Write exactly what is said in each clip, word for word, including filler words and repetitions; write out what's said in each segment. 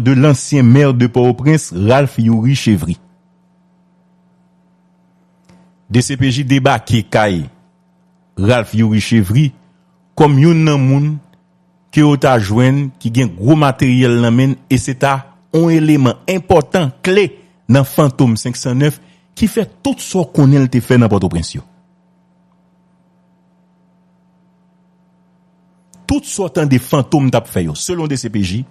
de l'ancien maire de Port-au-Prince, Ralph Youri Chevry. D C P J debake kay Ralph Youri Chevry kòm youn nan moun ke yo ta jwenn ki gen gwo materyèl nan men l, e se ta yon eleman enpòtan, kle, nan Fantom senk san nèf ki fè tout sa w konnen l te fè nan Pòtoprens yo. Tout sa w tande Fantom t ap fè yo, selon D C P J,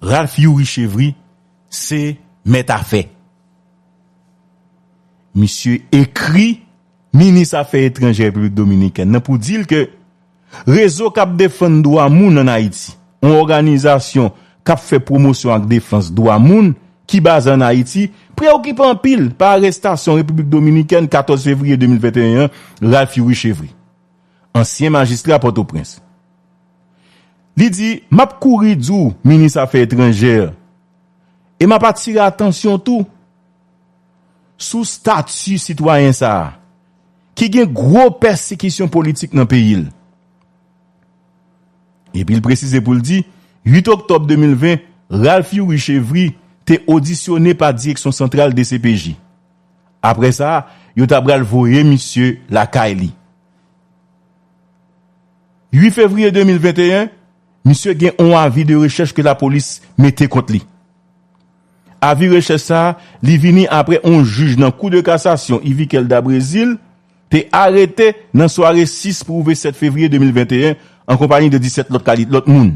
Ralph Youri Chevry se mèt afè. Misye ekri minis afè etranjè Repiblik Dominikèn nan pou di l ke Rezo k ap defann dwa moun ann Ayiti, yon òganizasyon k ap fè pwomosyon ak defans dwa moun ki baze ann Ayiti, preyokipe anpil pa arestasyon Repiblik Dominikèn katòz fevriye de mil venteyen an, Ralph Youri Chevry, ansyen majistra Pòtoprens. Li di, "M ap kouri di w, minis afè etranjè, e m ap atire atansyon tou sou stati sitwayen sa a, ki gen gwo pèsekisyon politik nan peyi l." Epi l presize pou l di, uit oktòb de mil ven, Ralph Youri Chevry te odisyone pa Direksyon Santral D C P J. Apre sa, yo ta pral voye misye lakay li. Uit fevriye de mil venteyen, misye gen yon avi de rechèch ke lapolis mete kont li. Avi rechèch sa a, li vini apre yon jij nan Kou de Kasasyon, Yviquel Dabrezil, te arete nan sware sis pou rive sèt fevriye de mil venteyen, an konpayi de disèt lòt kali-, lòt moun.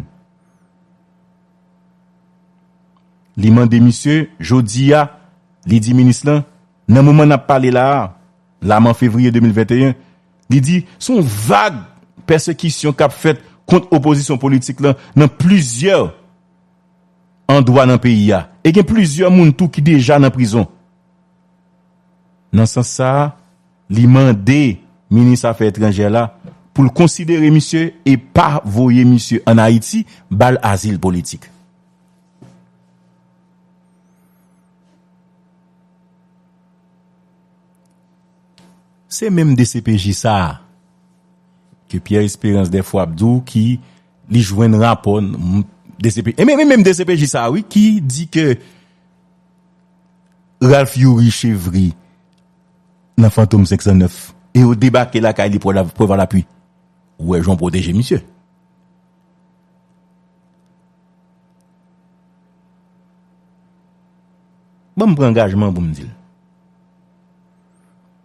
Li mande misye, jodi a, li di minis lan, nan moman n ap pale la a, laman fevriye de mil venteyen, li di, se yon vag pèsekisyon k ap fèt kont opozisyon politik lan nan plizyè andwa nan peyi a. E gen plizyè moun tou ki deja nan prizon. Nan sans sa a, li mande minis afè etranjè la pou l konsidere misye e pa voye misye ann Ayiti ba l azil politik. Se menm D C P J sa a ke Pierre Espérance dèfwa ap di w ki li jwenn rapò n-, m-, D C P, e men, men menm D C P J sa a, wi, ki di ke Ralph Youri Chevry nan Fantom senk san nèf e yo debake lakay li pou la, pou la pli. Ou wè jan w pwoteje misye. Ban m pran angajman pou m di l.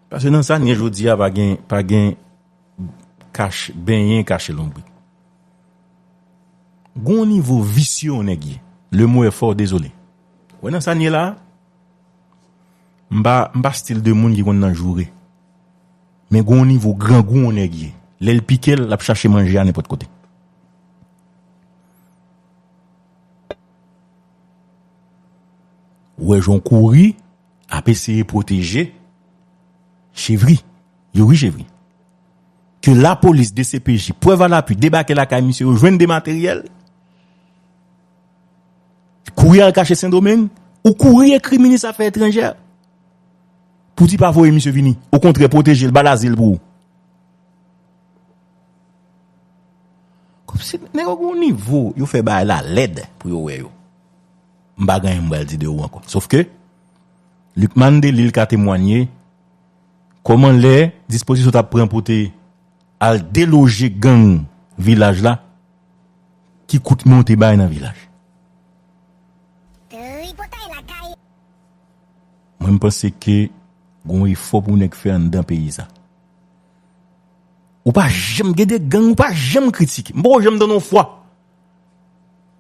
Paske nan sa n ye jodi a, pa gen, pa gen kach-, benyen kache lonbrik. Gon nivo visye yon nèg ye. Le mot est fort, désolé. Wè nan sa n ye la a, m pa, m pa stil de moun ki konn nan joure. Men gon nivo grangou yon nèg ye. Lè l pike l, l ap chache manje a nenpòt kote. Ou wè jan w kouri ap eseye pwoteje Chevry, Youri Chevry. Ke lapolis, D C P J, prèv a lapui, debake lakay misye, yo jwenn de materyèl, kouri al kache Sendomeng, ou kouri ekri minis afè etranjè pou di pa voye misye vini. Okontrè, pwoteje l, ba l azil pou ou. Kòmsi nèg yo gon nivo, yo fè bagay la lèd pou yo wè yo. M pa gen anyen m pral di de ou ankò. Sof ke, Lucmane Delille ka temwanye kòman lè dispozisyon t ap pran pou te al deloje gang vilaj la, ki kout men w te bay nan vilaj. Tripotay lakay. Mwen, m panse ke gon efò pou nèg fè anndan peyi sa. Ou pa janm gen de gang, ou pa janm kritike. M poko janm tande yon fwa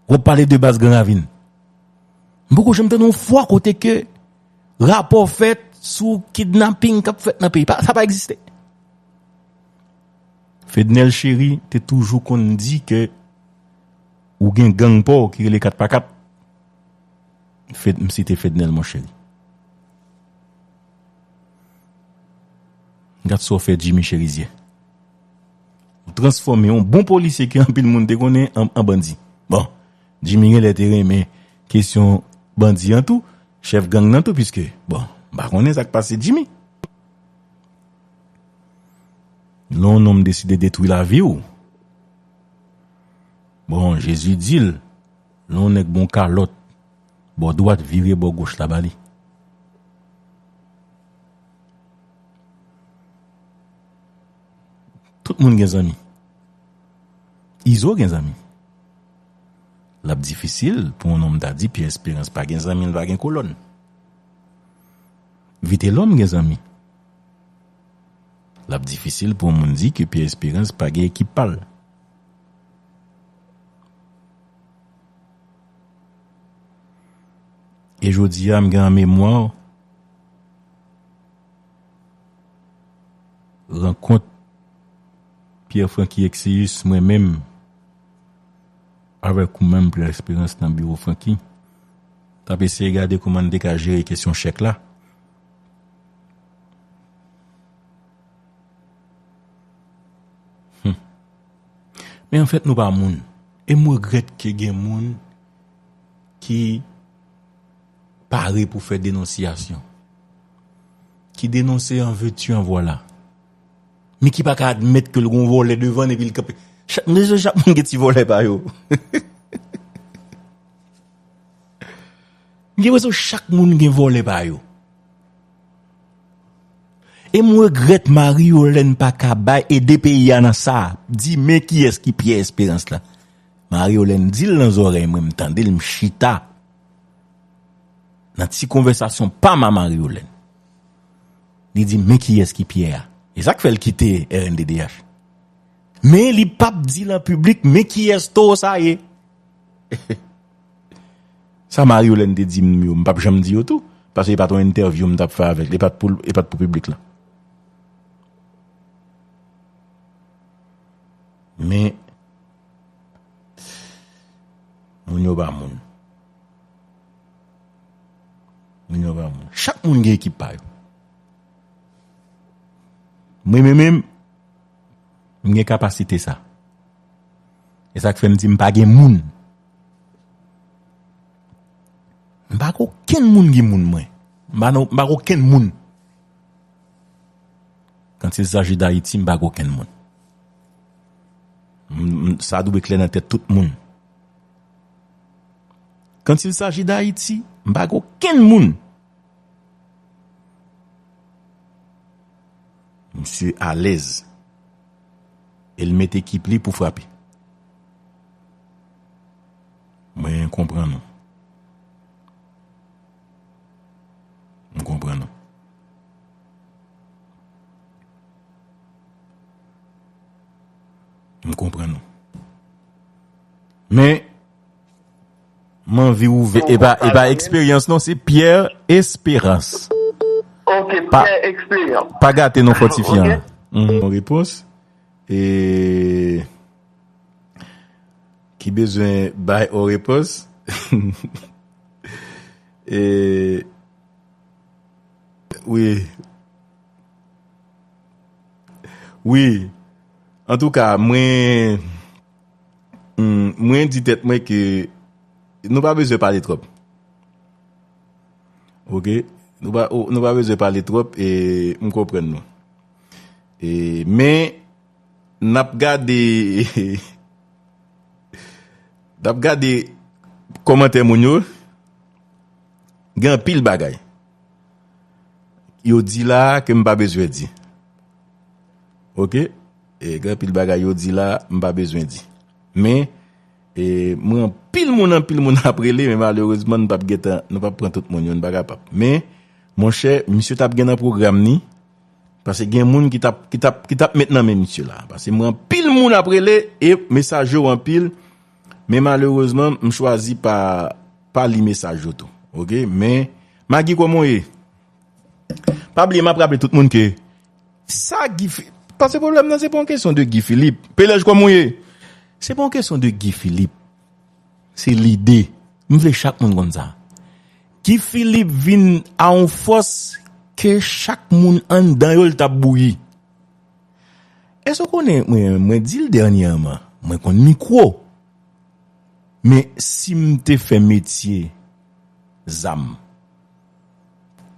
w ap pale de baz Gran Ravin. M poko janm tande yon fwa kote ke rapò fèt sou kidnaping k ap fèt nan peyi. Pa, sa pa egziste. Fednel Chery te toujou konn di ke ou gen gang pa w ki rele kat pa kat. Fed-, m site Fednel, mon chéri. Gad sa w fè Jimmy Cherizier. Ou transfòme yon bon polisye ke anpil moun te konnen an, an bandi. Bon, Jimmy genlè te renmen kesyon bandi an tou, chèf gang nan tou, piske, bon, m pa konnen sa k pase Jimmy. Lè yon nonm deside detwi lavi w, bon, Jezi di l, Lè yon nèg ba w kalòt, bò dwat, vire bò goch la ba li. Tout moun gen zanmi. Izo gen zanmi. L ap difisil pou yon nonm ta di Pierre Espérance pa gen zanmi, l pa gen kolòn. Vitelòm gen zanmi. L ap difisil pou yon moun di ke Pierre Espérance pa gen ekip pa l. E jodi a, m gen an memwa rankont Pierre Francky Exius, mwen menm, avèk ou menm, Pierre Espérance, nan biwo Francky. T ap eseye gade kòman n te ka jere kesyon chèk la. Hmm. Men anfèt, nou pa moun. E m regrèt ke gen moun ki pare pou fè denonsiyasyon, ki denonse an veux-tu, en voilà, men ki pa ka admèt ke l gon vòlè devan l epi l kanpe. Chak, m bezwen chak moun gen ti vòlè pa yo. M gen enpresyon chak moun gen vòlè pa yo. E m regrèt Marie Yolène pa ka bay ede peyi a nan sa. Di men kiyès ki Pierre Espérance la. Marie Yolène di l nan zòrèy mwen, m tande l, m chita. Nan ti konvèsasyon pa m a Marie Yolène. Li di men kiyès ki Pierre a. E sa k fè l kite R N D D H. Men li p ap di l an piblik men kiyès towo sa ye. Sa Marie Yolène te di m yo, m p ap janm di yo tou, paske e pa t yon entèvyou m t ap fè avèk li, e pa t pou, e pa t pou piblik la. Men, moun yo pa moun. Moun yo pa moun. Chak moun gen ekip pa yo. Mwen menm, menm, m gen kapasite sa. E sa k fè m di m pa gen moun. M pa gen okenn moun ki moun mwen. M pa nan, m pa gen okenn moun. Quand il s'agit d'Haïti, m pa gen okenn moun. M, m, sa dwe klè nan tèt tout moun. Quand il s'agit d'Haïti, m pa gen okenn moun. Misye alèz. E l met ekip li pou frape. Mwen konprann ou. M konprann ou. M konprann ou. Men, m anvi ouvè, e pa, e pa eksperyans non, se Pierre Espérance. Ok, pa, Pierre Espérance. Pa gate non fòtifyan. Ok. Mhm. Yon repons. E ki bezwen bay yon repons. E wi. Wi. Antouka, mwen, hmm, mwen di tèt mwen ke nou pa bezwen pale twòp. Ok? Nou pa, nou pa bezwen pale twòp e m konprann nou. E, men, n ap gade, n ap gade kòmantè moun yo. Gen anpil bagay yo di la ke m pa bezwen di. Ok? E gen anpil bagay yo di la, m pa bezwen di. Men, e, mwen anpil moun, anpil moun ap rele, men malerezman, nou p ap gentan, nou p ap pran tout moun yo, nou pa kapab. Men, monchè, misye t ap gen nan pwogram ni, paske gen moun ki t ap, ki t ap, ki t ap met nan men misye la. Paske mwen anpil moun ap rele, e mesaj yo anpil, men malerezman, m chwazi pa, pa li mesaj yo tou. Ok? Men, Magi, kòman w ye? Pa bliye, m ap raple tout moun ke sa Guy Fi-, paske pwoblèm nan, se pa yon kesyon de Guy Philippe. Pelèj, kòman w ye? Se pa yon kesyon de Guy Philippe. Se lide. M vle chak moun konn sa. Guy Philippe vin a yon fòs ke chak moun anndan yo, l t ap bouyi. Èske w konnen, mwen, mwen di l dènyèman, mwen konn mikwo. Men si m te fè metye zam,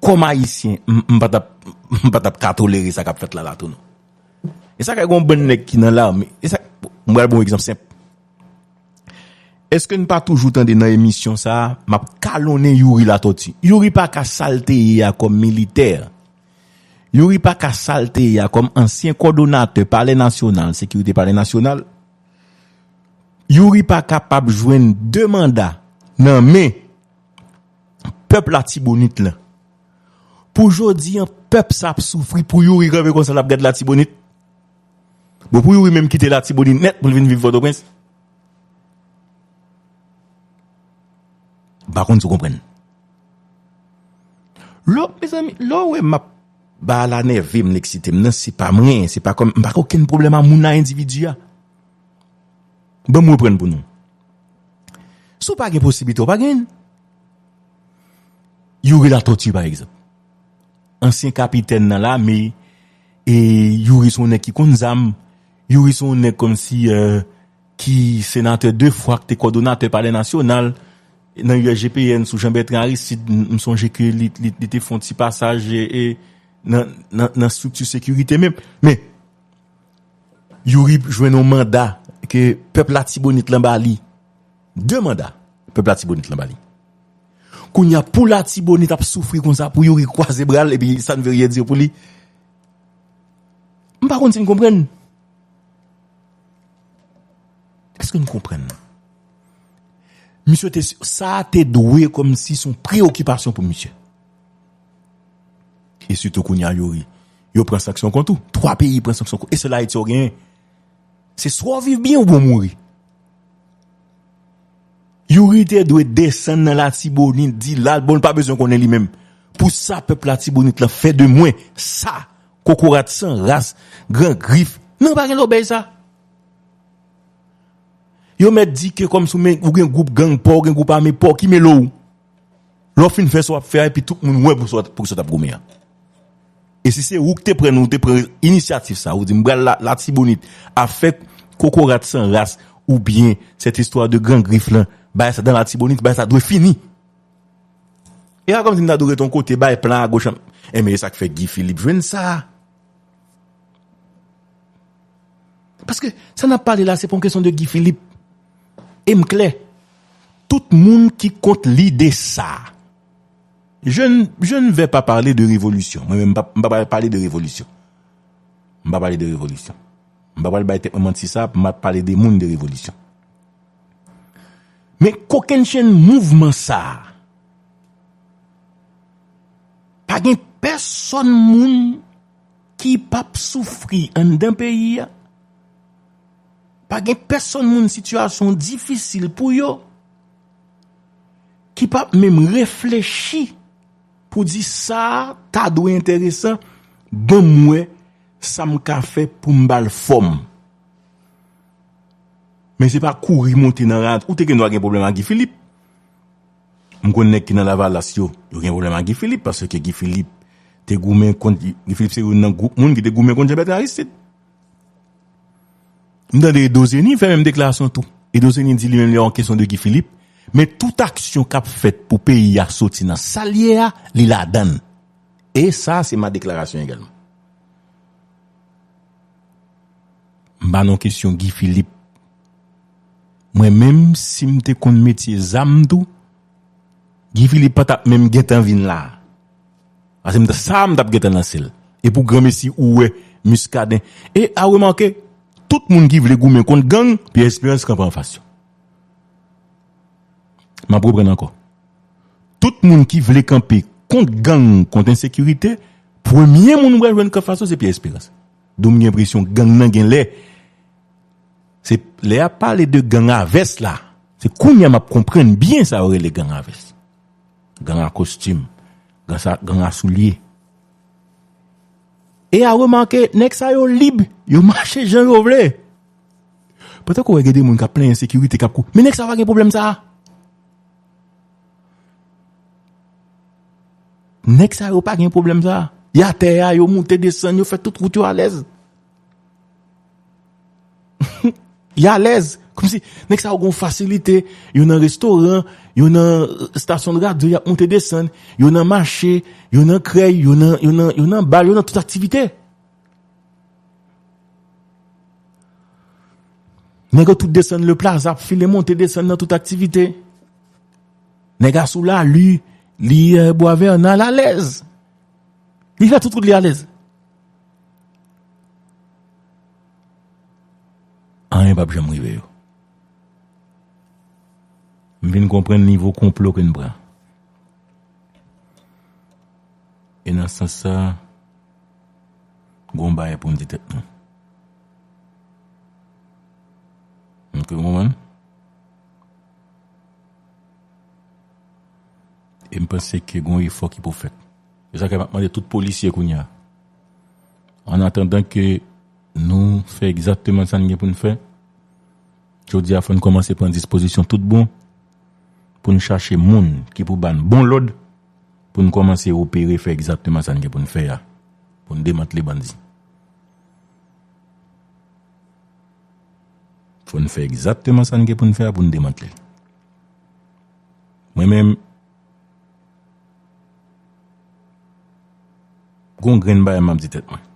kòm Ayisyen, m, m pa t ap, m pa t ap ka tolere sa k ap fèt la, la tou, non. E sa k fè gon bann nèg ki nan lame. E sa, m pral ba w yon egzanp senp. Èske n pa toujou tande nan emisyon sa a, m ap kalonnen Youri Latortue? Youri pa ka sa l te ye a kòm militè. Youri pa ka sa l te ye a kòm ansyen kòdonatè Palè Nasyonal, sekirite Palè Nasyonal. Youri pa kapab jwenn de manda nan men pèp Latibonit lan. Pou jodi an, pèp sa ap soufri pou Youri kanpe konsa l ap gad Latibonit. Bon, pou Youri menm kite Latibonit nèt pou l vin viv Pòtoprens. M pa konn si w konprann. Lò, mezanmi, lò w wè m ap ba la nève m, l eksite m nan, se pa mwen, se pa kòm, m pa gen okenn pwoblèm a moun a endividi a. Ban m reprann pou nou. Si w pa gen posiblite, w pa genyen. Youri Latortue, pa egzanp. Ansyen kapitèn nan lame, e Youri se yon nèg ki konn zam, Youri se yon nèg kòmsi, euh, ki senatè de fwa, ki te kòdonatè Palè Nasyonal, nan U S G P N sou Jean Bertrand Aristide, m, m sonje ke li, li, li te fè yon ti pasaj e, e nan, nan, nan estrikti sekirite menm. Men, Youri jwenn yon manda ke pèp Latibonit lan ba li. De manda pèp Latibonit lan ba li. Kounye a, pou Latibonit ap soufri konsa, pou Youri kwaze bra l, epi ça ne veut rien dire pou li. M pa konn si n konprann. Èske n konprann? Misye te, sa te dwe kòmsi se yon preyokipasyon pou misye. E sitou kounye a, Youri, yo pran sanksyon kont ou. Twa peyi pran sanksyon kont ou. E sèl Ayiti w genyen. Se swa w viv byen oubyen w mouri. Youri te dwe desann nan Latibonit, di la, bon, l pa bezwen konnen li menm. Pou sa pèp Latibonit lan fè de mwen, sa, kokorat san ras, gran grif. Non, pa gen lòbèy sa. Yo mèt di ke kòmsi w men, ou gen gwoup gang pa w, ou gen gwoup ame pa w, ki mele w? Lè w fin fè sa w ap fè a, epi tout moun wè pou sa, pou sa w t ap goumen an. E si se ou ki te pran, ou te pran inisyativ sa, ou di, "M pral la, Latibonit, afè kokorat san ras, oubyen cette histoire de gran grif lan, bagay sa dans Latibonit, bagay sa dwe fini." E a kòmsi m ta dwe ret yon kote, bay plan a goch an. Enben, e sa k fè Guy Philippe jwenn sa. Paske sa n ap pale la, se pa yon kesyon de Guy Philippe. E m klè, tout moun ki kont lide sa, je n, je ne vais pas parler de révolution. Mwen menm, m pa, m pa pale de revolisyon. M pa pale de revolisyon. M pa pale bay tèt mwen manti sa, m ap pale de moun de revolisyon. Men kokennchenn mouvman sa a, pa gen pèsonn moun ki p ap soufri anndan peyi a. Pa gen pèsonn moun sitiyasyon difisil pou yo ki p ap menm reflechi pou di sa ta dwe enteresan, ban m wè sa m ka fè pou m ba l fòm. Men se pa kouri monte nan rad. Ou te gen dwa gen pwoblèm ak Guy Philippe. M konn nèg ki nan Lavalas yo, yo gen pwoblèm ak Guy Philippe, paske Guy Philippe te goumen kont, Guy Philippe se youn nan gwoup moun ki te goumen kont Jean Bertrand Aristide. M tande Edo Zeni fè menm deklarasyon tou. Edo Zeni di li menm li an kesyon de Guy Philippe, men tout aksyon k ap fèt pou peyi a soti nan sa l ye a, li ladan l. E sa, se ma déclaration également. M pa nan kesyon Guy Philippe. Mwen menm, si m te konn metye zam tou, Guy Philippe pa t ap menm gentan vin la. Paske m t, sa m t ap gentan lanse l. E pou granmesi ou wè Muscadin. E a remake, tout moun ki vle goumen kont gang, Pierre Espérance kanpe anfas yo. M ap reprann ankò. Tout moun ki vle kanpe kont gang, kont ensekirite, premye moun ou pral jwenn k anfas yo se Pierre Espérance. Donk m gen enpresyon gang nan gen lè, se lè y ap pale de gang a vès la, se kounye a m ap konprann byen sa yo rele gang a vès. Gang a kostim, gang sa, gang a soulye. E a remake, nèg sa yo lib, yo mache jan yo vle. Pantan ke w wè gen de moun k ap plenyen ensekirite, k ap kou, men nèg sa yo pa gen pwoblèm sa a. Nèg sa yo pa gen pwoblèm sa a. Y atè a, yo moute desann, yo fè tout wout yo alèz. Y alèz. Kòmsi nèg sa yo gon fasilite, yo nan restoran, yo nan, euh, estasyon de radyo, y ap moute desann, yo nan mache, yo nan krèy, yo nan, yo nan, yo nan bal, yo nan tout aktivite. Nèg yo tout desann le plaza, ap file monte desann nan tout aktivite. Nèg a sou Lali, li, euh, Bwa Vèna, l alèz. Li fè tout wout li alèz. Anyen p ap janm rive yo. M vin konprann nivo konplo ke n pran. E nan sans sa, gon bagay pou n di tèt nou. Nou konprann? E m panse ke gon efò ki pou fèt. E sa ke m ap mande tout polisye kounye a. An atandan ke nou fè egzakteman sa n gen pou n fè, jodi a fò n kòmanse pran dispozisyon tout bon pou n chache moun ki pou ba n bon lòd pou n kòmanse opere, fè egzakteman sa n gen pou n fè a, pou n demantle bandi. Fò n fè egzakteman sa n gen pou n fè a pou n demantle l. Mwen menm, gon grenn bagay m ap di tèt mwen.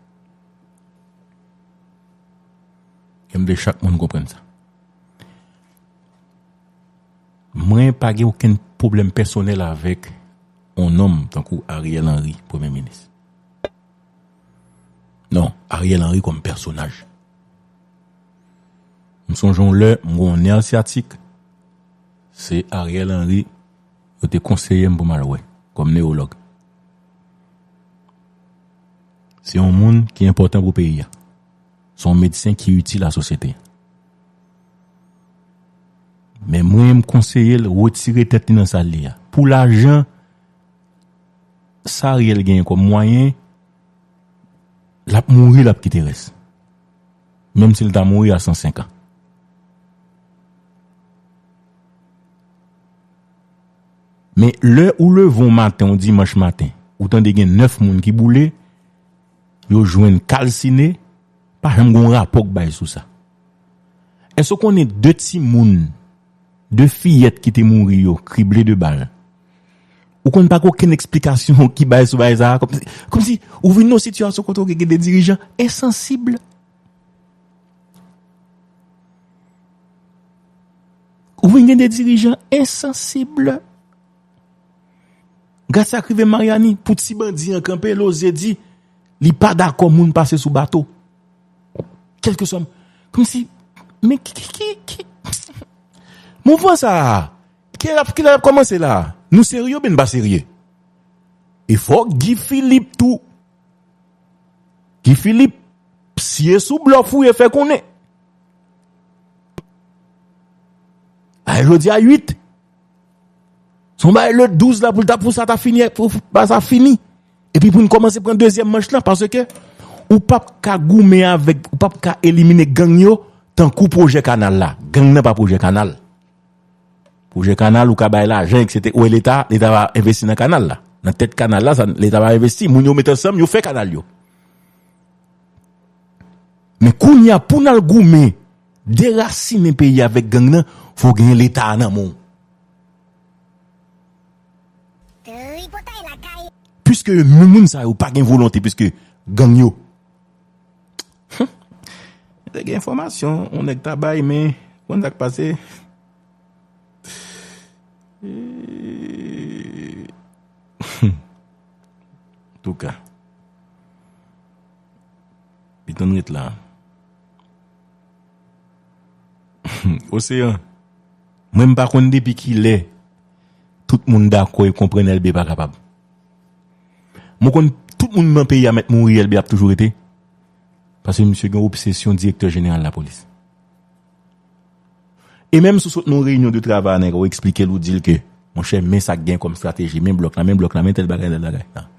E m vle chak moun konprann sa. Mwen pa gen okenn pwoblèm pèsonèl avèk yon nonm tankou Ariel Henry, premye minis. Non, Ariel Henry kòm pèsonaj. M sonje yon lè, m gen yon nè syatik, se Ariel Henry, yo te konseye m pou m al wè, kòm newològ. Se yon moun ki enpòtan pou peyi a. Se yon medsen ki itil a sosyete. Men mwen, m konseye l retire tèt li nan sa l ye a. Pou lajan, sa Ariel genyen kòm mwayen, l ap mouri, l ap kite rès. Menm si l ta mouri a san senk an. Men lè ou leve yon maten, yon dimanch maten, ou tande gen nèf moun ki boule, yo jwenn kalsine, pa janm gen yon rapò k bay sou sa. Èske w konnen de timoun, de fiyèt ki te mouri yo, krible de bal? Ou konn pa gen okenn eksplikasyon ki bay sou bagay sa a? Kòmsi, kòmsi ou vin nan yon sitiyasyon kote w gen de dirijan ensansib. Ou vin gen de dirijan ensansib. Gad sa k rive Mariani, pou ti bandi an kanpe, l oze di li pa dakò moun pase sou bato. Kèlkeswa, kòmsi, men ki, ki, ki, ki, mouvman sa a, kilè l ap, kilè l ap kòmanse la? Nou serye oubyen n pa serye? E fò Guy Philippe tou. Guy Philippe, siye sou blòf ou ye fè konnen. A jodi a uit. Se yon bagay le douz la pou l ta, pou sa ta fini, pou ba sa fini. Epi pou n kòmanse pran dezyèm manch lan, paske ou p ap ka goumen avèk, ou p ap ka elimine gang yo tankou pwojè kanal la. Gang nan pa pwojè kanal. Pwojè kanal, ou ka bay lajan, etsetera. Ou wè Leta, Leta va envesti nan kanal la. Nan tèt kanal la, sa, Leta va envesti. Moun yo met ansanm, yo fè kanal yo. Men kounye a, pou n al goumen, derasinen peyi avèk gang nan, fò w genyen Leta a nan men w. Tripotay lakay. Piske menm moun sa yo pa gen volonte, piske gang yo. Humm. Te gen enfòmasyon, yon nèg ta bay, men, konn sa k pase. Eee. Antouka. Piton ret la. Oseyan. Mwen m pa konn depi kilè tout moun dakò e konprann L B pa kapab. Mwen konn tout moun nan peyi a mèt mouri, L B ap toujou rete. Paske misye gen obsesyon direktè jeneral lapolis. E menm si w sot nan yon reyinyon de travay a nèg la, ou eksplike l, ou di l ke, monchè, men sa k gen kòm estrateji, men blòk la, men blòk la, men tèl bagay, tèl bagay. Non.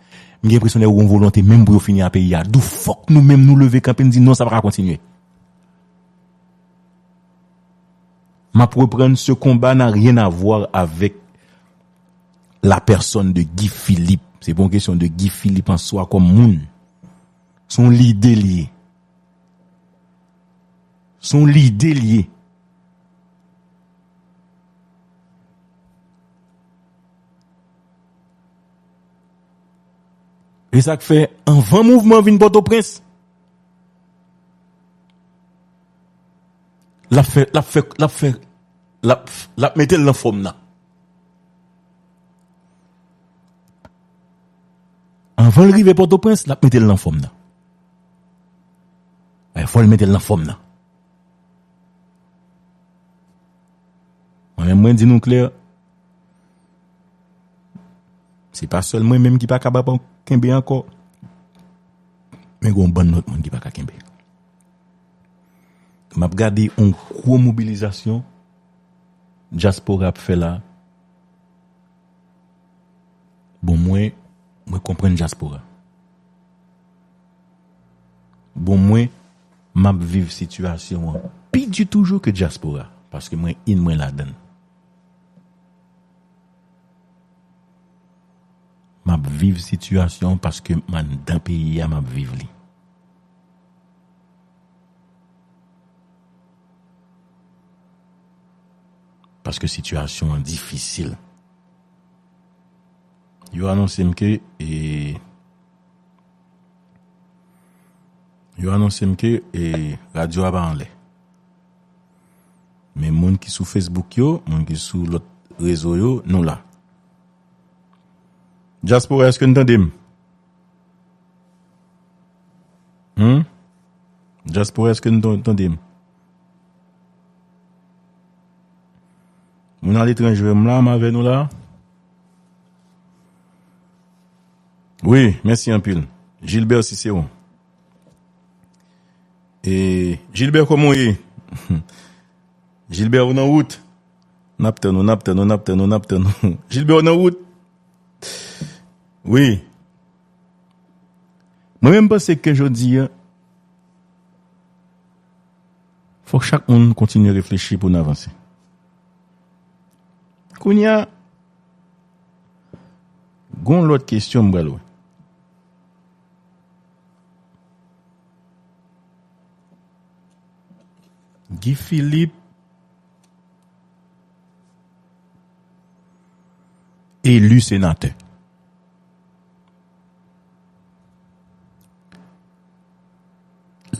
M gen enpresyon nèg yo gen yon volonte menm pou yo fini a peyi a. D'où fòk nou menm nou leve kanpe, n di non, sa pa ka kontinye. M ap reprann, ce combat n'a rien à voir avec la personne de Guy Philippe. Se pa yon kesyon de Guy Philippe an swa kòm moun. Se yon lide li ye. Se yon lide li ye. E sa k fè, anvan mouvman vin Pòtoprens, L ap fè, l ap fè, l ap fè, l ap, l ap mete l nan fòm nan. Anvan l rive Pòtoprens, l ap mete l nan fòm nan. Fò l mete l nan fòm nan. Mwen menm, mwen di nou klè, se pa sèl mwen menm ki pa kapab kenbe ankò. Men gen yon bann lòt moun ki pa ka kenbe. M ap gade yon gwo mobilizasyon dyaspora ap fè la. Bon, mwen, mwen konprann dyaspora. Bon, mwen, m ap viv sitiyasyon an pi di toujou ke dyaspora, paske mwen in mwen ladan l. M ap viv sitiyasyon an paske m anndan peyi a, m ap viv li. Paske sitiyasyon an difisil. Yo anonse m ke, e, yo anonse m ke, e, radyo a pa anlè. Men moun ki sou Facebook yo, moun ki sou lòt rezo yo, nou la. Dyaspora, èske n tande m? Hmm? Dyaspora, èske n tan-, tande m? Moun aletranje, m la, m avè nou la. Wi, mèsi anpil. Gilbert Cicéron. E, Gilbert, kòman w ye? Gilbert, ou nan wout? N ap tann ou, n ap tann ou, n ap tann ou, n ap tann ou. Gilbert, ou nan wout? Wi. Mwen menm panse ke jodi a, fòk chak moun kontinye reflechi pou n avanse. Kounye a, gon lòt kesyon m pral wè. Guy Philippe eli senatè.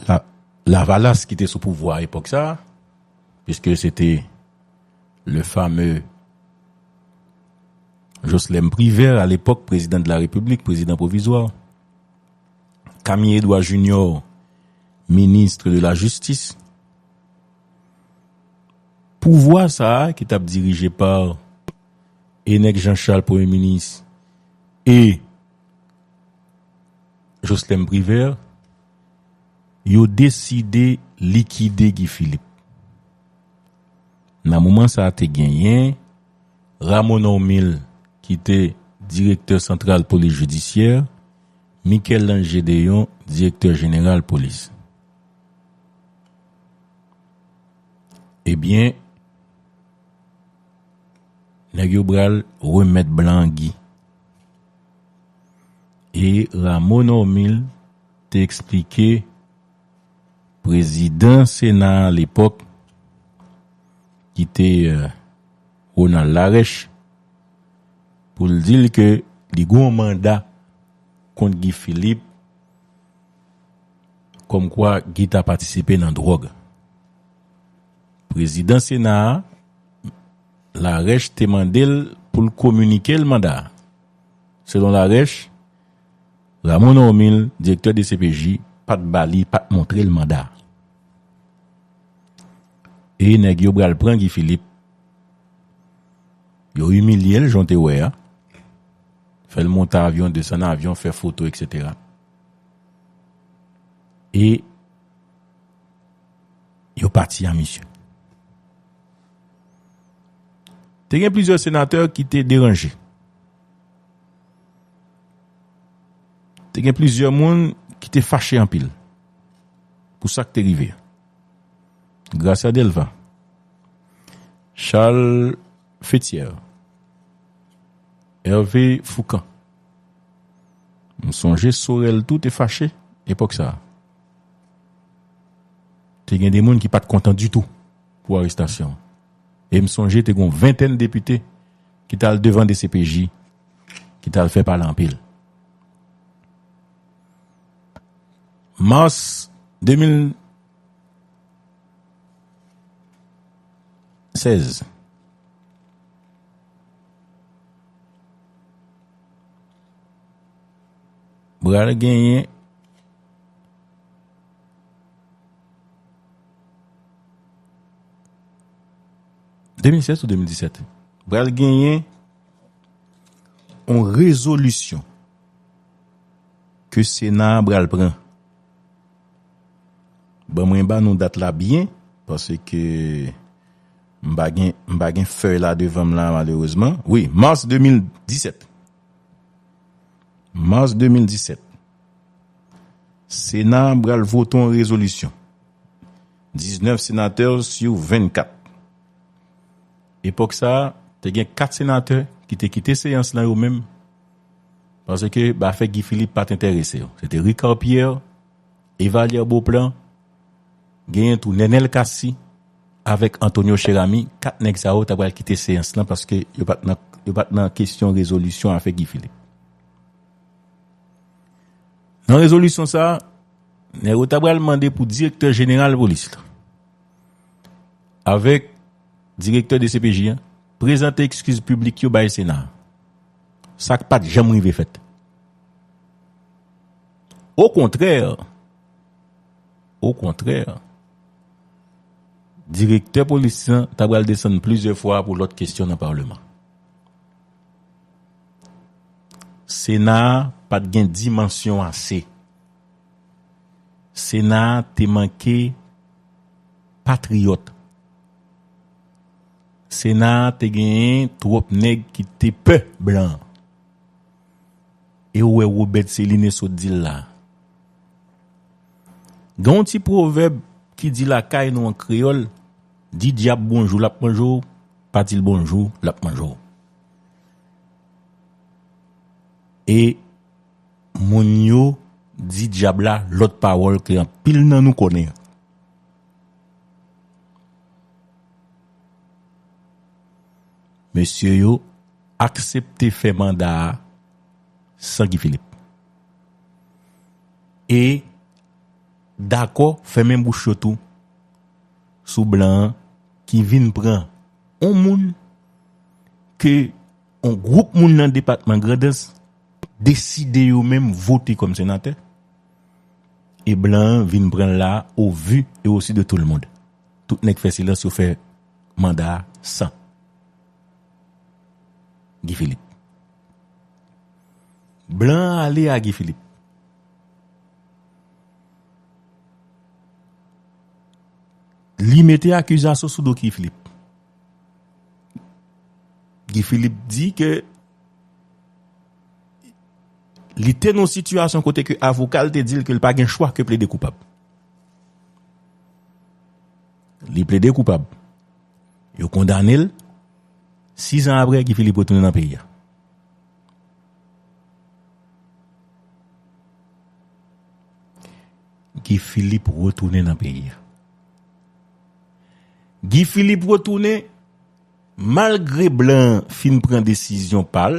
La, Lavalas ki te sou pouvwa a epòk sa a, puisque c'était le fameux Jocelerme Privert, à l'époque, président de la République, président provisoire. Camille Édouard Junior, ministre de la Justice. Pouvwa sa a ki t ap dirije pa e nèg Jean Charles, premye minis, e Jocelerme Privert, yo deside likide Guy Philippe. Nan moman sa a, te genyen Rameau Normil, ki te direktè santral polis jidisyè, Michel-Ange Gédéon, direktè jeneral polis. Ebyen, nèg yo pral remèt blan Guy. E Rameau Normil te eksplike prezidan Sena a lepòk, ki te, euh, Ronald Larèche, pou l di l ke li gen yon manda kont Guy Philippe, kòmkwa Guy ta patisipe nan dwòg. Prezidan Sena a, Larèche, te mande l pou l kominike l manda a. Selon Larèche, Rameau Normil, direktè D C P J, pa t ba li, pa t montre l manda a. E nèg yo pral pran Guy Philippe. Yo imilye l, jan w te wè a. Fè l monte avyon, desann avyon, fè foto, et cetera. E yo pati a misye. Te gen plizyè senatè ki te deranje. Te gen plizyè moun ki te fache anpil pou sa k te rive a. Gracia Delva, Charles Fetière, Hervé Fourcand. M sonje Sorel tou te fache epòk sa a. Te gen de moun ki pa t kontan ditou pou arestasyon an. E m sonje te gen yon ventèn depite ki t al devan D C P J, ki t al fè pale anpil. Mas de mil, sèz. Pral genyen de mil sèz ou de mil disèt. Pral genyen yon rezolisyon ke Sena a pral pran. Ban mwen ba nou dat la byen, paske m pa gen, m pa gen fèy la devan m la, malerezman. Wi, mas de mil disèt. Mas de mil disèt. Sena a pral vote yon rezolisyon. Diznèf senatè sou vennkat. Epòk sa a, te gen kat senatè ki te kite seyans lan yo menm, paske afè Guy Philippe pa t enterese yo. Se te Ricard Pierre, Evalière Beauplan, genyen tou Nenel Cassy avèk Antonio Cheramy, kat nèg sa yo ta pral kite seyans lan paske yo pa t nan, yo pa t nan kesyon rezolisyon afè Guy Philippe. Nan rezolisyon sa a, nèg yo ta pral mande pou direktè jeneral polis la avèk direktè D C P J an prezante ekskiz piblik yo bay Sena a. Sa k pa t janm rive fèt. Okontrè, okontrè, direktè polis lan ta pral desann plizyè fwa pou lòt kesyon nan palman. Sena a pa t gen dimansyon ase. Sena a te manke patriyòt. Sena a te genyen twòp nèg ki te pè blan. E ou wè Robert Céline sot di l la. Gen yon ti pwovèb ki di lakay nou an kreyòl, di dyab bonjou, l ap manje w, pa di l bonjou, l ap manje w. E moun yo di dyab la lòt pawòl ke anpil nan nou konnen. Mesye yo aksepte fè manda a san Guy Philippe. E dakò fèmen bouch yo tou sou blan an ki vin pran yon moun ke yon gwoup moun nan depatman Grandans deside yo menm vote kòm senatè. E blan an vin pran l la au vu et au su de tout le monde. Tout nèg fè silans, yo fè manda a san Guy Philippe. Blan an ale a Guy Philippe. Li mete akizasyon sou do Guy Philippe. Guy Philippe di ke li te nan yon sitiyasyon kote ke avoka l te di l ke l pa gen chwa ke plede koupab. Li plede koupab. Yo kondane l. Sis an apre, Guy Philippe retounen nan peyi a. Guy Philippe retounen nan peyi a. Guy Philippe retounen, malgre blan an fin pran desizyon pa l,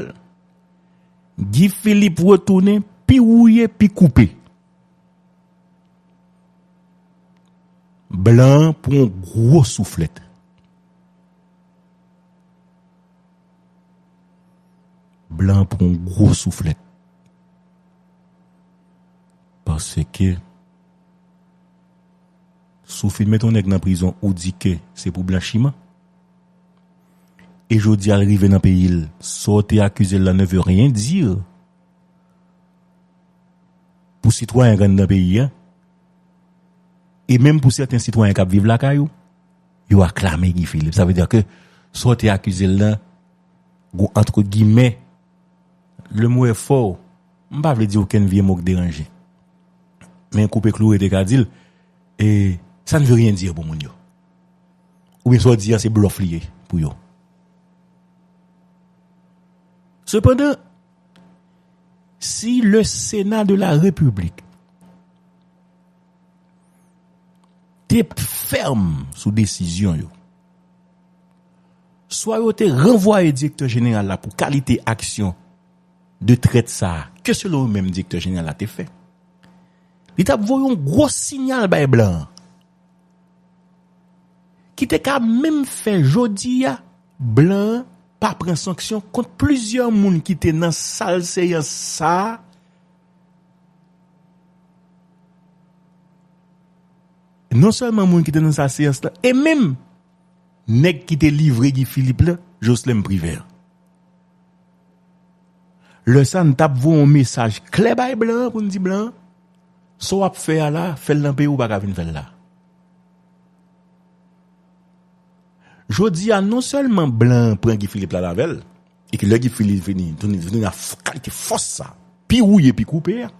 Guy Philippe retounen pi wouye, pi koupe. Blan an pran yon gwo souflèt. Blan an pran yon gwo souflèt. Paske, si w fin mete yon nèg nan prizon, ou di ke se pou blanchiman. E jodi a l rive nan peyi l, sa w te akize l la ne veut rien dire pou sitwayen k anndan peyi a. E menm pou sèten sitwayen k ap viv lakay ou, yo aklame Guy Philippe. Sa vle di ke sa w te akize l lan, gon, antre gimè, le mo est fort. M pa vle di okenn vye mo k deranje. Men Koupe Kloure te ka di l, e, ça ne veut rien dire pou moun yo. Oubyen sa w di a se blòf li ye pou yo. Sepandan, si le Sénat de la République te fèm sou desizyon yo, swa yo te ranvwaye direktè jeneral la pou kalite aksyon de trèt sa a, ke selon yo menm direktè jeneral la te fè, li t ap voye yon gwo siyal bay blan an. ki te ka menm fè jodi a blan an pa pran sanksyon kont plizyè moun ki te nan sal seyans sa a. Non sèlman moun ki te nan sal seyans lan, e menm nèg ki te livre Guy Philippe la, Jocelyn Privert. Lè sa, n t ap voye yon mesaj klè bay blan an pou n di blan an, sa w ap fè a la, fè l nan peyi w, ou pa ka vin fè l la. Jodi a, non sèlman blan an pran Guy Philippe la avè l, e ke lè Guy Philippe vini, tounen, vini a f-, kalite fòs sa, pi wouye, pi koupe a.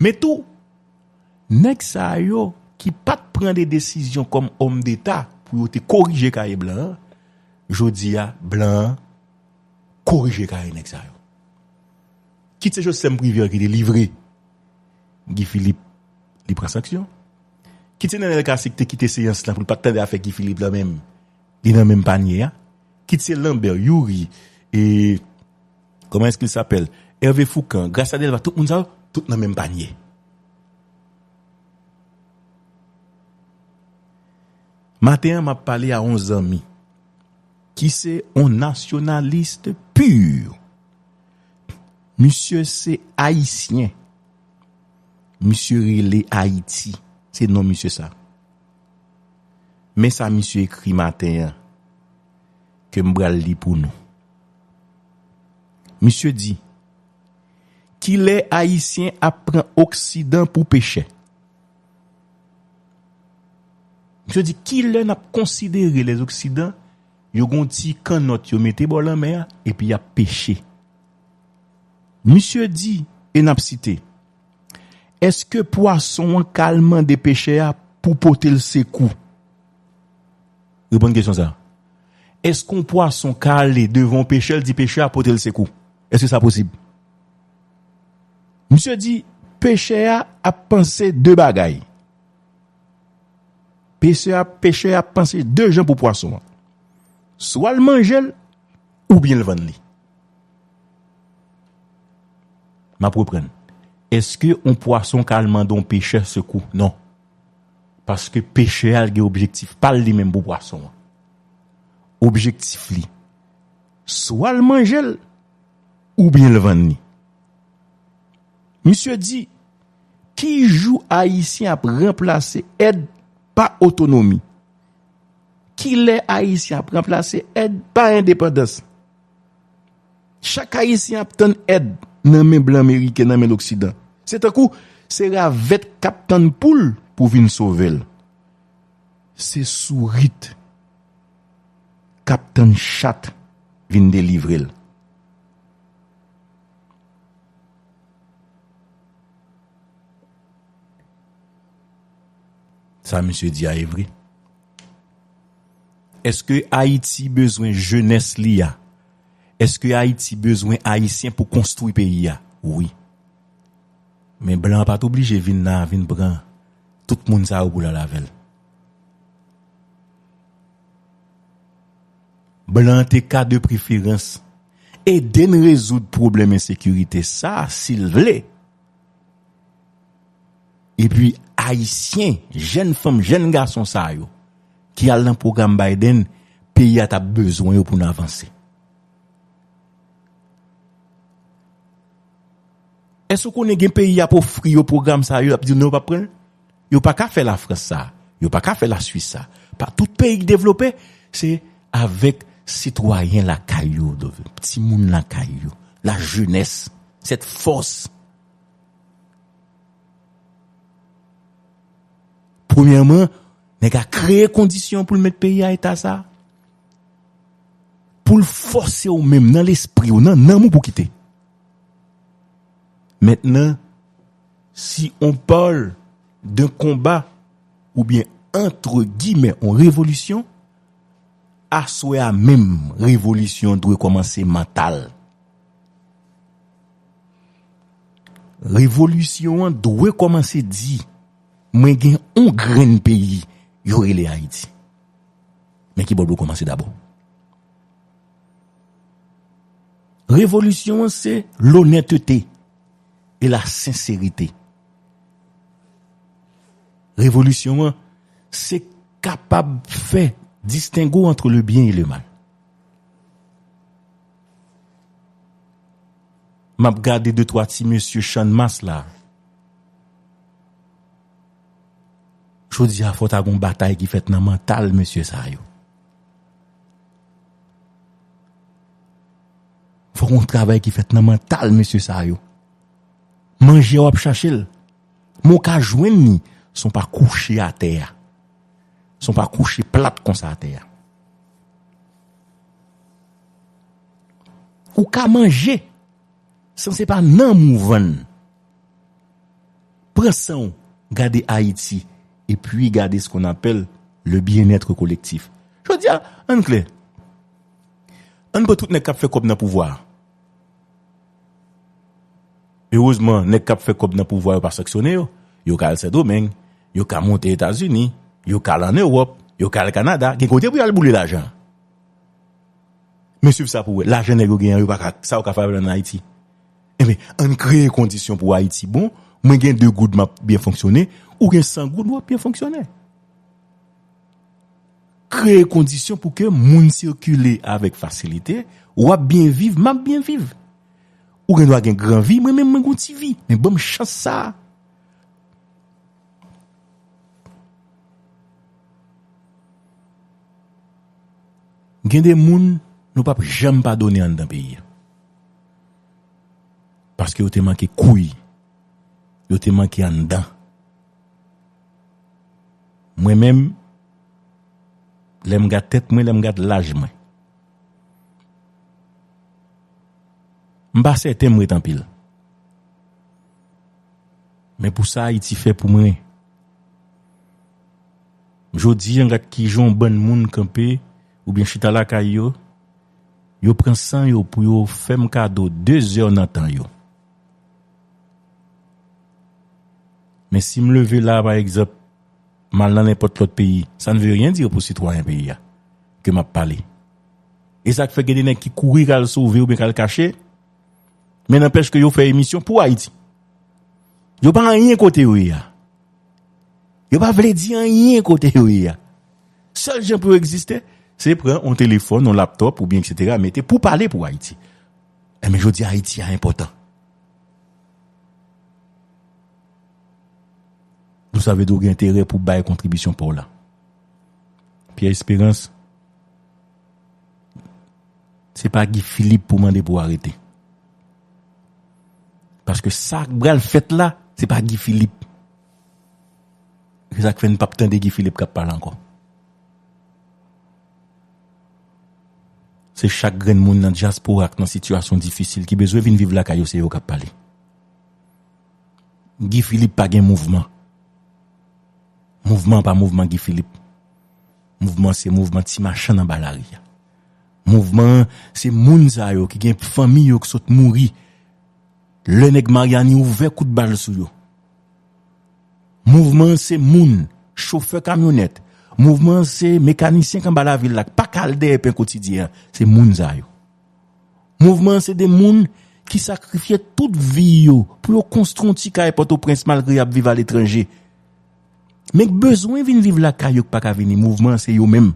Men tou, nèg sa yo ki pa t pran de desizyon kòm òm deta pou yo te korije kaye blan an, jodi a, blan an korije kaye nèg sa yo. Kit se Jocelyn Privert ki te livre Guy Philippe, li pran sanksyon. Kit se Nenel Cassy ki te kite seyans lan pou l pa t tande afè Guy Philippe lan menm, li nan menm panye a. Kit se Lambert, Youri, e, comment est-ce qu'il s'appelle? Hervé Fourcand, Gracia Delva, tout moun sa yo, tout nan menm panye. Maten an, m ap pale a yon zanmi ki se yon nasyonalis pur. Misye se ayisyen. Misye rele Ayiti. Se non misye sa. Men sa misye ekri maten an, ke m pral li pou nou. Misye di, kilè Ayisyen ap pran Oksidan pou pechè? Misye di, kilè n ap konsidere Lèzoksidan, yo gon ti kannòt yo mete bò lanmè a, epi y ap peche? Misye di, e n ap site, èske pwason an ka al mande pechè a pou pote l sekou? Reponn kesyon sa. Èske yon pwason ka ale devan yon pechè, l di pechè a pote l sekou? Èske sa posib? Misye di, pechè a ap panse de bagay. Pechè a, pechè a ap panse de jan pou pwason an. Swa l manje l, oubyen l vann li. M ap reprann. Èske yon pwason ka al mande yon pechè sekou? Non. Paske pechè a, l gen objektif pa l li menm pou pwason an. Objektif li, swa l manje l, oubyen l vann li. Misye di, ki jou Ayisyen ap ranplase èd pa otonomi? Kilè Ayisyen ap ranplase èd pa endepandans? Chak Ayisyen ap tann èd nan men blan meriken, nan men Loksidan. Se tankou se ravèt k ap tann poul pou vin sove l. Se sourit k ap tann chat vin delivre l. Sa misye di a e vre. Èske Ayiti bezwen jenès li a? Èske Ayiti bezwen Ayisyen pou konstwi peyi a? Wi. Men blan an pa t oblije vin la, vin pran tout moun sa yo pou l al avè l. Blan an te ka de preferans ede n rezoud pwoblèm ensekirite sa, si l vle. Epi, Ayisyen, jèn fanm, jèn gason sa yo, ki al nan pwogram Biden, peyi a t ap bezwen yo pou n avanse. Èske w konnen gen peyi y ap ofri yo pwogram sa yo, y ap di yo non, yo p ap pran l? Yo pa ka fè Lafrans sa, yo pa ka fè Laswis sa. Pa tout peyi k devlope, se avèk sitwayen lakay yo, timoun lakay yo, lajenès, sèt fòs. Premyèman, nèg la kreye kondisyon pou l met peyi a eta sa, pou l fòse w menm nan lespri w, nan nanm ou pou kite. Mentnan, si on parle d'un combat oubyen, entre guillemets, on revolisyon, aswè a menm, revolisyon dwe kòmanse mantal. Revolisyon an dwe kòmanse di, mwen gen on grenn peyi yo rele Ayiti. Men ki bò l dwe kòmanse dabò? Revolisyon an se lonètete e la senserite. Revolisyon an, se kapab fè distingo entre le bien et le mal. M ap gade de twa ti mesye Channmas la. Jodi a, fò ta gon batay ki fèt nan mantal mesye sa yo. Fò gon travay ki fèt nan mantal mesye sa yo. Manje a w ap chache l. Men w ka jwenn li san w pa kouche atè a. San w pa kouche plat konsa atè a. Ou ka manje san se pa nanm ou vann. Pran san w, gade Ayiti, epi gade ce qu'on appelle le bien-être collectif. Jodi a, ann klè, ann pran tout nèg k ap fè kòb nan pouvwa a. Erezman, nèg k ap fè kòb nan pouvwa yo pa sanksyone yo. Yo ka al Sendomeng, yo ka monte Etazini, yo ka al ann Ewòp, yo ka al Kanada. Gen kote pou y al boule lajan. Men swiv sa pou w wè. Lajan nèg yo genyen an, yo pa ka, sa yo ka fè avè l ann Ayiti. Enben, ann kreye kondisyon pou Ayiti bon. Mwen gen de goud, m ap byen fonksyone. Ou gen san goud, w ap byen fonksyone. Kreye kondisyon pou ke moun sikile avèk fasilite, w ap byen viv, m ap byen viv. Ou gen dwa gen gran vi, mwen menm mwen gen yon ti vi, men ban m chans sa a. Gen de moun nou p ap janm padone anndan peyi a. Paske yo te manke kouy. Yo te manke anndan. Mwen menm, lè m gad tèt mwen, lè m gad laj mwen, m pa sèten m ret anpil. Men pou sa Ayiti fè pou mwen, jodi a, gad kijan yon bann moun kanpe oubyen chita lakay yo, yo pran san yo pou yo fè m kado de zè nan tan yo. Men si m leve la, pa egzanp, m al nan nenpòt lòt peyi, ça ne veut rien dire pou sitwayen peyi a ke m ap pale. E sa k fè gen de nèg ki kouri k al sove oubyen k al kache, men nanpèch ke yo fè emisyon pou Ayiti. Yo pa anyen kote yo ye a. Yo pa vle di anyen kote yo ye a. Sèl jan pou yo egziste, se pran yon telefòn, yon laptòp oubyen etsetera, mete pou pale pou Ayiti. Enben, jodi a, Ayiti a enpòtan. Donk sa vle di w gen enterè pou bay kontribisyon pa w la. Pierre Espérance, se pa Guy Philippe pou mande pou arete. Paske sa k pral fèt la, se pa Guy Philippe. Se sa k fè n p ap tande Guy Philippe k ap pale ankò. Se chak grenn moun nan dyaspora k nan sitiyasyon difisil ki bezwen vin viv lakay yo, se yo k ap pale. Guy Philippe pa gen mouvman. Mouvman an pa mouvman Guy Philippe. Mouvman an se mouvman ti machann anba lari a. Mouvman an se moun sa yo ki gen fanmi yo ki sot mouri lè nèg Maryani ouvè kout bal sou yo. Mouvman an se moun, chofè kamyonèt. Mouvman an se mekanisyen k anba lavil la k pa ka al dèyè pen kotidyen an. Se moun sa yo. Mouvman an se de moun ki sakrifye tout vi yo pou yo konstwi yon ti kay Pòtoprens malgre y ap viv aletranje. Men k bezwen vin viv lakay yo k pa ka vini, mouvman an se yo menm.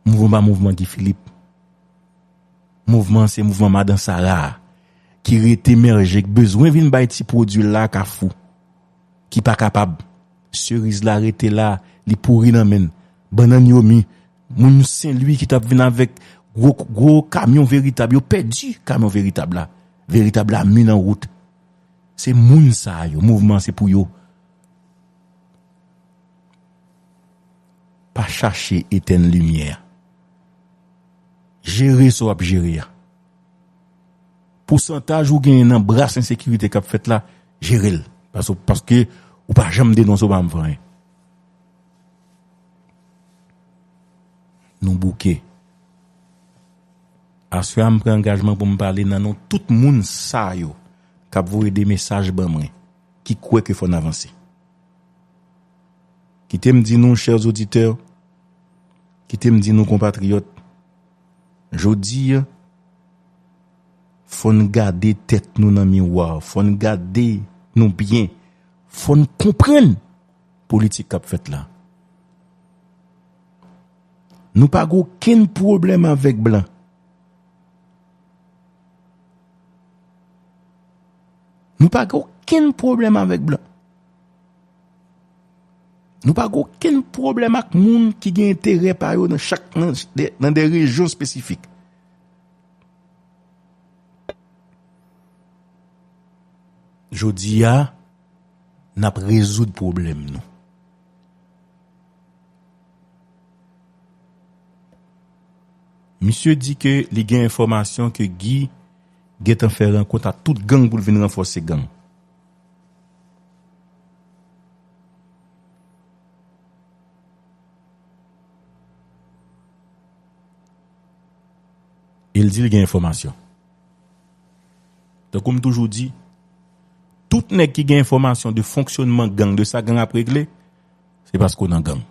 Mouvman pa mouvman Guy Philippe. Mouvman an se mouvman madan Sara a, ki rete mèje, k bezwen vin bay ti pwodui l la Kafou, ki pa kapab. Seriz la rete la, li pouri nan men l. Bannann yo mi. Moun Sen Lwi ki t ap vin avèk gwo, gwo kamyon veritab, yo pèdi kamyon veritab la. Veritab la mi nan wout. Se moun sa yo, mouvman an se pou yo. Pa chache etèn limyè a. Jere sa w ap jere a. Pousantaj ou genyen nan bras ensekirite k ap fèt la, jere l. Paske, paske ou pa janm denonse, ou pa janm fè anyen. Nou bouke. Aswè a, m pran angajman pou m pale nan non tout moun sa yo k ap voye de mesaj ban mwen, ki kwè ke fò n avanse. Kite m di nou, chè oditè, kite m di nou, konpatriyòt, jodi a, fò n gade tèt nou nan miwa, fò n gade nou byen. Fò n konprann politik k ap fèt la. Nou pa gen okenn pwoblèm avèk blan. Nou pa gen okenn pwoblèm avèk blan. Nou pa gen okenn pwoblèm ak moun ki gen enterè pa yo nan chak, nan, nan de rejyon espesifik. Jodi a, n ap rezoud pwoblèm nou. Misye di ke li gen enfòmasyon ke Guy gentan fè rankont ak tout gang pou l vin ranfòse gang. E l di l gen enfòmasyon. Tankou m toujou di, tout nèg ki gen enfòmasyon de fonksyònman gang, de sa gang ap regle, se paske w nan gang.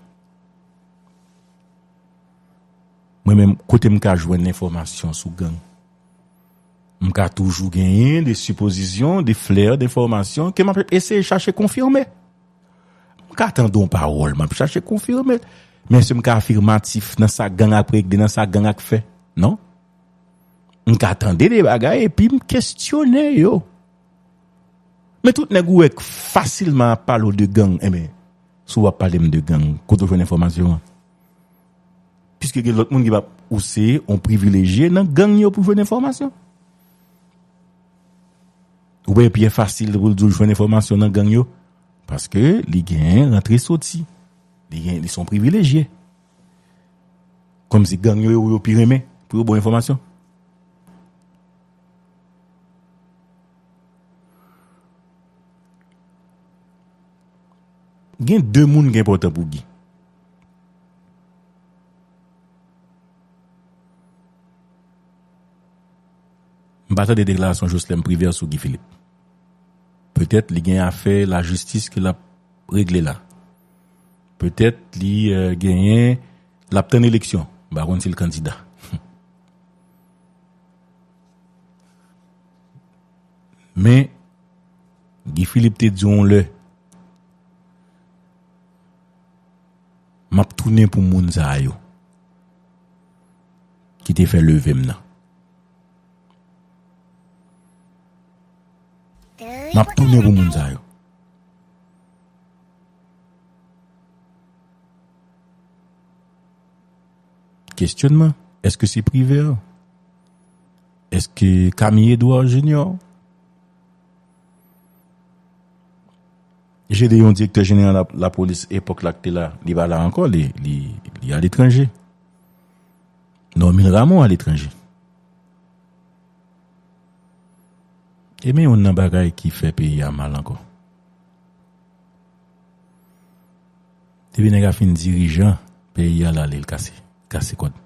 Mwen menm, kote m ka jwenn enfòmasyon sou gang? M ka toujou genyen de sipozisyon, de flè, de enfòmasyon ke m ap eseye chache konfime. M ka tande yon pawòl, m ap chache konfime l. Men èske m ka afimatif nan sa gang ap regle, nan sa gang ap fè? Non. M ka tande de bagay epi m kesyone yo. Men tout nèg ou wè k fasilman ap pale w de gang, enben, si w ap pale m de gang, kote w jwenn enfòmasyon an? Piske gen lòt moun ki p ap, ou se yon privilejye nan gang yo pou jwenn enfòmasyon. Ou wè Pyè fasil pou l di w jwenn enfòmasyon nan gang yo, paske li gen rantre soti. Li gen, li se yon privilejye. Kòmsi gang yo, yo, yo pi renmen pou yo ba w enfòmasyon. Gen de moun ki enpòtan pou Guy. M pa tande deklarasyon Joslèm Privè sou Guy Philippe. Petèt li gen afè lajistis ke l ap regle la. Petèt li, euh, genyen, l ap tann eleksyon. M pa konn si l kandida. Men, Guy Philippe te di yon lè, m ap tounen pou moun sa yo ki te fè leve m nan. M ap tounen pou moun sa yo. Kesyònman, èske se Privè? Èske Camille Edouard Junior? Gedeon, direktè jeneral la, lapolis epòk la k te la, li pa la ankò, li, li, li aletranje. Normil Rameau aletranje. E men youn nan bagay ki fè peyi a mal ankò. Depi nèg la fin dirijan, peyi a l ale, l kase, kase kòd.